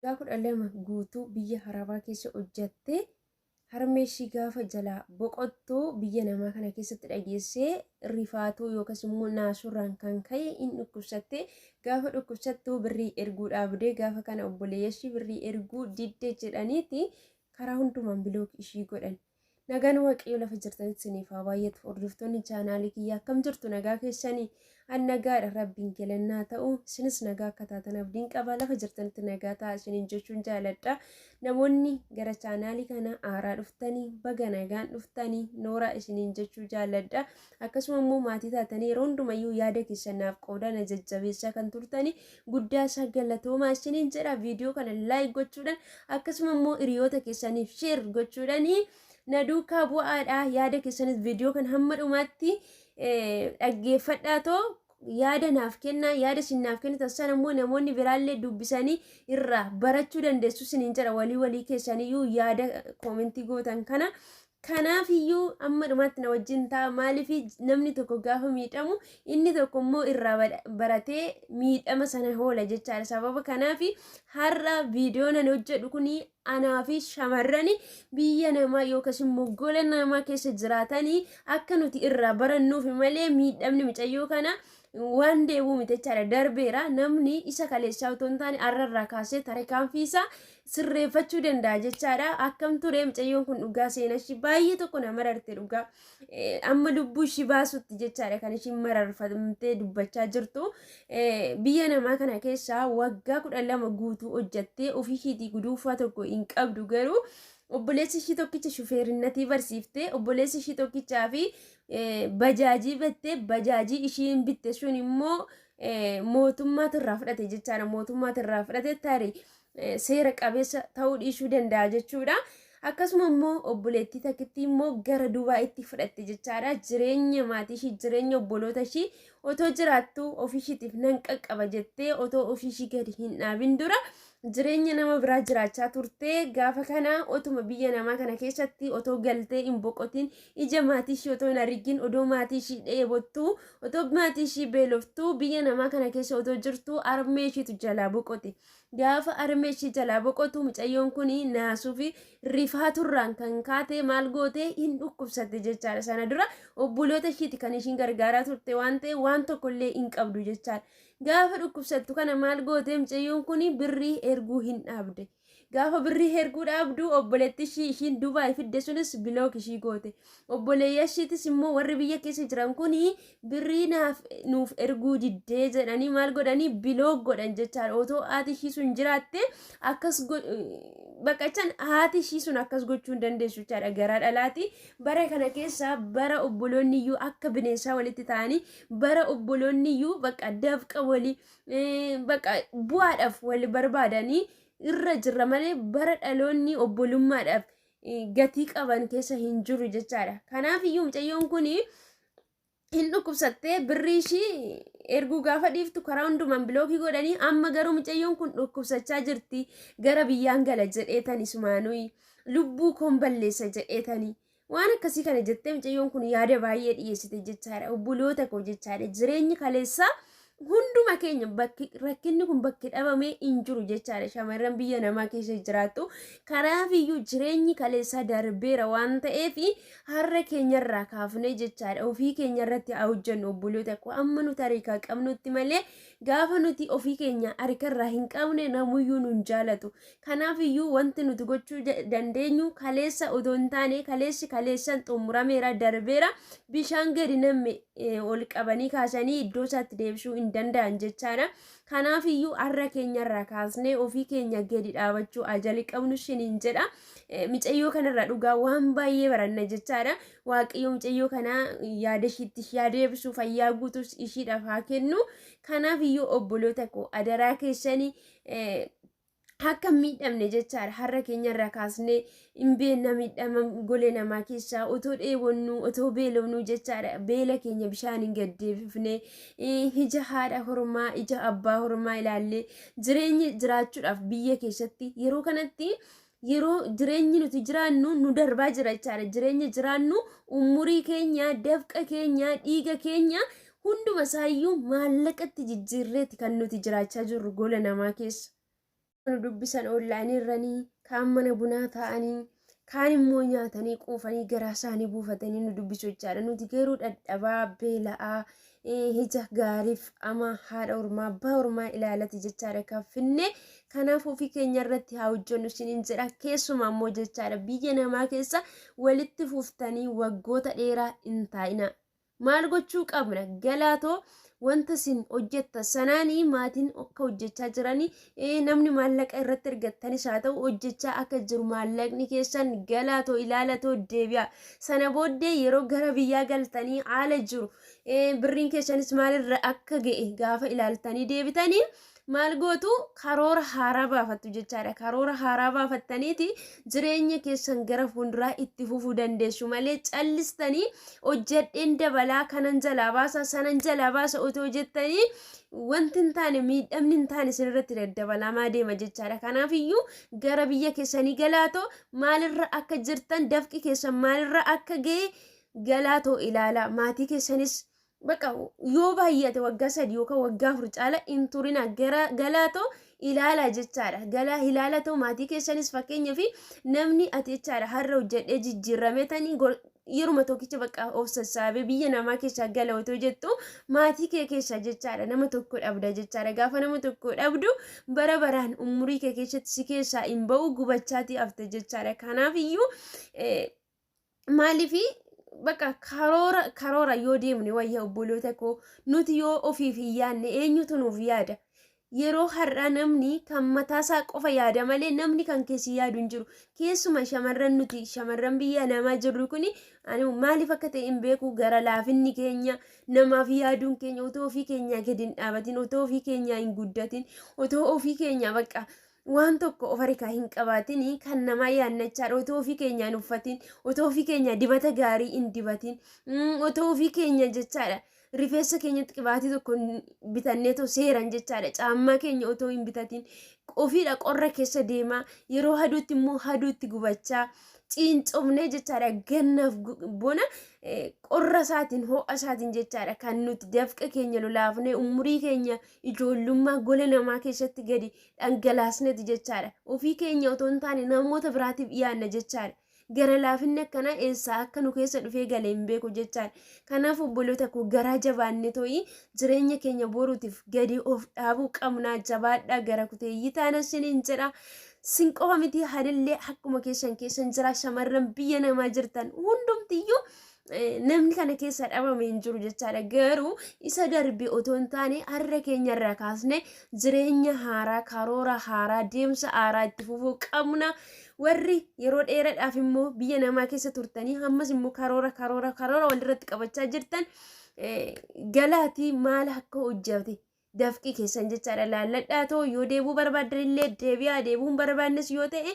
Waggaa 12 guutuu biyya harabaa keessa hojjattee harmee ishii gaafa jalaa boqottu biyya namaa kana keessatti dhageessee rifaatuu yookas immoo naasurraan kan ka'e in dhukkubsatte. Gaafa dhukkubsattu birrii erguu dhaabdee, gaafa kana obboleeyya ishii birrii erguu didde jedhaniiti karaa hundumaan bilook ishii godhan. Nagaan Waaqayyo lafa jirtanitti isiniif haa baay'atu. Hordoftoonni chaanaalii kiyyaa, akkam jirtu? Nagaa keessanii? An nagaadha, Rabbiin galannaa ta'u. Isinis nagaa akka taatan abdiin qaba. Lafa jirtanitti nagaa ta'a isiniin jechuun jaaladha. Namoonni gara chaanaalii kana haaraa dhuftanii, baga nagaan dhuftanii, nooraa isiniin jechuu jaaladha. Akkasuma immoo maatii taatanii yeroo hundumayyuu yaada keessan naaf qoodaa na jajjabeessaa kan turtanii guddaa isaa galatoomaa isiniin jedha. Viidiyoo kana like gochuudhaan, akkasuma immoo hiriyoota keessaniif share gochuudhaan na duukaa bu'aadha. Yaada keessanis viidiyoo kana hamma dhumaatti dhaggeeffadhaa too yaada naaf kennaa. Yaada isin naaf kennitan sana immoo namoonni biraallee dubbisanii irraa barachuu dandeessu isiniin jedha. Walii walii keessaniyyuu yaada koomentii gootan kana. Kanaaf iyyuu amma dhumaatti na wajjin ta'a. Maaliif? Namni tokko gaafa miidhamu inni tokko immoo irraa baratee miidhama sana hoola jechaadha. Sababa kanaaf har'a viidiyoo nan hojjedhu kun anaa fi shamarrani biyya namaa yookaas immoo gola namaa keessa jiraatanii akka nuti irraa barannuuf malee miidhamni micayyoo kana waan deebi'u miti jechaadha. Darbeera. Namni isa kaleessaa otoo hin taane har'arraa kaasee tarkaanfii isaa sirreeffachuu danda'a jechaadha. Akkam ture mucayyoon kun? Dhugaa seenaa ishii baay'ee tokko na mararte dhugaa. Amma lubbuu ishii baasutti jechaadha kan ishiin mararfamtee dubbachaa jirtu. Biyya namaa kana keessaa waggaa 12 guutuu hojjattee ofii ishiitii guduunfaa tokko hin qabdu, garuu obboleessi ishii tokkicha shufeerinnatii barsiiftee, obboleessi ishii tokkichaa fi bajaajii bitte. Bajaajii ishiin bitte sun immoo mootummaatu irraa fudhate jechaadha. Mootummaatu irraa fudhate, tarii seera qabeessa ta'uu dhiisuu danda'a jechuudha. Akkasuma immoo obboleettii takkitti immoo gara Dubaayitti fudhatte jechaadha. Jireenya maatii ishii, jireenya obboloota ishii otoo jiraattu, ofii ishiitiif nan qaqqaba jettee otoo ofii ishii gadi hin dhaabin dura jireenya nama biraa jiraachaa turte. Gaafa kana otuma biyya namaa kana keessatti otoo galtee hin boqotin, ija maatii ishii otoo hin argin, odoo maatii ishii dheebottu, otoo maatii ishii beeloftuu, biyya namaa kana keessa otoo jirtu harmee ishiitu jalaa boqote. Gaafa harmee ishii jalaa boqotu mucayyoon kun naasuu fi rifaaturraan kan kaate maal goote? Hin dhukkubsatte jechaadha. Sana dura obboloota ishiiti kan ishiin gargaaraa turte waan ta'eef waan tokkollee hin qabdu jechaadha. Gaafa dhukkubsattu kana maal goote mucayyoon kun? Birrii erguu hin dhaabde. Gaafa birrii erguu dhaabdu obboleetti ishii ishiin Dubaay fidde sunis block ishii goote. Obboleeyya ishiitis immoo warri biyya keessa jiran kun birrii naaf nuuf erguu diddee jedhanii maal godhanii? Block godhan jechaadha. Otoo haati ishii sun jiraatte akkas baqachan haati ishii sun akkas gochuu hin dandeessu jechaadha. Garaa dhalaati. Bara kana keessa bara obboloonni iyyuu akka bineensaa walitti ta'anii, bara obboloonni iyyuu bakka dafqa walii bakka bu'aadhaaf wal barbaadanii irra jirra malee bara dhaloonni obbolummaadhaaf gatii qaban keessa hin jiru jechaadha. Kanaaf iyyuu mucayyoon kun hin dhukkubsattee birrii ishii erguu gaafa dhiiftu karaa hundumaan bilookii godhanii, amma garuu mucayyoon kun dhukkubsachaa jirti. Gara biyyaan gala jedheetani, sumaanuyi lubbuu koon balleessa jedheetani waan akkasii kana jettee mucayyoon kun yaada baay'ee dhiyeessite jechaadha. Obboloota koo jechaadha. Jireenyi kaleessaa hunduma keenya bakki rakkinni kun bakki dhabamee hin jiru jechaadha. Shamarran biyya namaa keessa jiraattu, kanaafiyyuu jireenyi kaleessaa darbeera waan ta'eef har'a keenyarraa kaafnee jechaadha ofii keenya irratti haa hojjennu, obboloota koo, amma nuti harkaa qabnutti malee gaafa nuti ofii keenya harkarraa hin qabne namuyyuu nun jaalatu. Kanaafiyyuu wanti nuti gochuu dandeenyu kaleessa otoo hin taane, kaleessi kaleessan xumurameera, darbeera. Bishaan gadi namme ol qabanii kaasanii iddoo isaatti deebisuu hin danda'an jechaadha. Kanaafiyyuu har'a keenyarraa kaasnee ofii keenya gadi dhaabachuu ajali qabnu shiniin jedha. Micayyoo kanarraa dhugaa waan baay'ee baranna jechaadha. Waaqayyo micayyoo kanaa yaada ishiitti ishii haa deebisu, fayyaa guutuus ishiidhaaf haa kennu. Kanaafiyyuu obboloota koo, adaraa keessanii akka hin miidhamne jechaadha. Har'a keenyarraa kaasnee hin beekna, miidhama golee namaa keessaa otoo dheebonnu, otoo beelofnu jechaadha. Beela keenya bishaan hin gaddeebifne, ija haadha hormaa, ija abbaa hormaa ilaallee jireenya jiraachuudhaaf biyya keessatti yeroo kanatti, yeroo jireenyi nuti jiraannu nu darbaa jira jechaadha. Jireenya jiraannu, umurii keenya, dafqa keenya, dhiiga keenya hunduma isaayyuu maallaqatti jijjiirreeti kan nuti jiraachaa jirru gola namaa keessa. Nu dubbisan onlaayinii irranii, kaan mana bunaa taa'anii, kaan immoo nyaatanii quufanii garaa isaanii buufatanii nu dubbisu jechaadha. Nuti garuu dhadhabaa, beela'aa, ija gaariif ama haadha ormaa abbaa ormaa ilaalati jechaadha kan finne. Kanaaf ofii keenya irratti haa hojjennu isiniin jedha. Keessumaa immoo jechaadha biyya namaa keessa walitti fuftanii waggoota dheeraa hin taa'ina. Maal gochuu qabna? Galaatoo wanta isin hojjetta sanaanii maatiin akka hojjechaa jiranii, namni maallaqa irratti ergattanis haa ta'u hojjechaa akka jiru maallaqni keessan galaatoo ilaalatoo deebi'a. Sana booddee yeroo gara biyyaa galtanii haala jiru, birriin keessanis maalirra akka ga'e gaafa ilaaltanii deebitanii maal gootu? Karoora haaraa baafattu jechaadha. Karoora haaraa baafattaniiti jireenya keessan gara fuulduraa itti fufuu dandeessu malee callistanii hojjedheen dabalaa, kanan jalaa baasa, sanan jalaa baasa otoo jettanii wanti hin taane, miidhamni hin taane isinirratti daddabalamaa deema jechaadha. Kanaafiyyuu gara biyya keessanii galaatoo maalirra akka jirtan, dafqi keessan maalirra akka ga'e galaatoo ilaala. Maatii keessanis bakka yoo baay'ate waggaa 3 yookaan waggaa 4 caala hin turina, gara galaatoo ilaalaa jechaadha. Galaa ilaalatoo maatii keessanis. Fakkeenyaa fi namni ati jechaadha har'a hojjedhee jijjiirame tanii yeruma tokkicha bakka of sassaabee biyya namaa keessaa gala otoo jettu maatii kee keessaa jechaadha nama tokko dhabda jechaadha. Gaafa nama tokko dhabdu bara baraan umurii kee keessatti si keessaa hin ba'u, gubachaatii hafte jechaadha. Kanaaf iyyuu maaliifi bakka karoora yoo deemne wayya, obboloota koo. Nuti yoo ofiif hin yaadne eenyutu nuuf yaada? Yeroo har'aa namni kan mataasaa qofa yaada malee namni kan keessi yaadu hin jiru. Keessuma shamarran, nuti shamarran biyya namaa jirru kuni ani maaliif akka ta'e hin beeku, gara laafinni keenya, namaaf yaaduun keenya, otoo ofii keenyaa gadi hin dhaabatin, otoo ofii keenyaa hin guddatin, otoo ofii keenyaa bakka waan tokko of harkaa hin qabaatin kan namaa yaannachaadha. Otoo ofii keenyaa hin uffatin, otoo ofii keenyaa dibata gaarii hin dibatin, otoo ofii keenya jechaadha rifeensa keenyatti qibaatii tokko bitanneetoo seeran jechaadha, caammaa keenya otoo hin bitatin ofiidha qorra keessa deemaa, yeroo haduutti immoo haduutti gubachaa ciincofnee jechaadha, gannaaf bona qorra isaatiin ho'a isaatiin jechaadha kan nuti dafqa keenya lolaafnee umurii keenya ijoollummaa gola namaa keessatti gadi dhangalaasneeti jechaadha. Ofii keenya otoo hin taane namoota biraatiif dhiyaanna jechaadha. Gara laafinni akkanaa eessaa akka nu keessa dhufee galee hin beeku jechaadha. Kanaaf obboloota koo, garaa jabaanne to'ii jireenya keenya boruutiif gadi of dhaabuu qabnaa. Jabaadhaa, gara kuteeyyii taana isiniin jedha. Sin qofa miti, hadillee akkuma keessan keessan jira. Shamarran biyya namaa jirtan hundumtiyyuu namni kana keessa dhabame hin jiru jechaadha. Garuu isa darbe otoo hin taane har'a keenyarraa kaasne jireenya haaraa, karoora haaraa, deemsa haaraa itti fufuu qabna. Warri yeroo dheeraadhaaf immoo biyya namaa keessa turtanii ammas immoo karoora karoora karoora walirratti qabachaa jirtan, galaatii maal akka hojjate dafqi keessan jechaadha laalladhaa ta'u, yoo deebuu barbaaddan illee deebi'aa, deebuu hin barbaannes yoo ta'e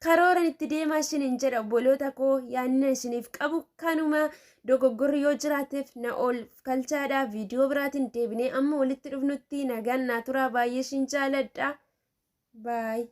karooran itti deemaa isiniin jedha. Obboloota koo, yaadni isiniif qabu kanuma. Dogoggorri yoo jiraateef na ol kalchaadha. Viidiyoo biraatiin deebinee amma walitti dhufnutti nagaan naa turaa. Baay'ee isin jaaladha. Baay.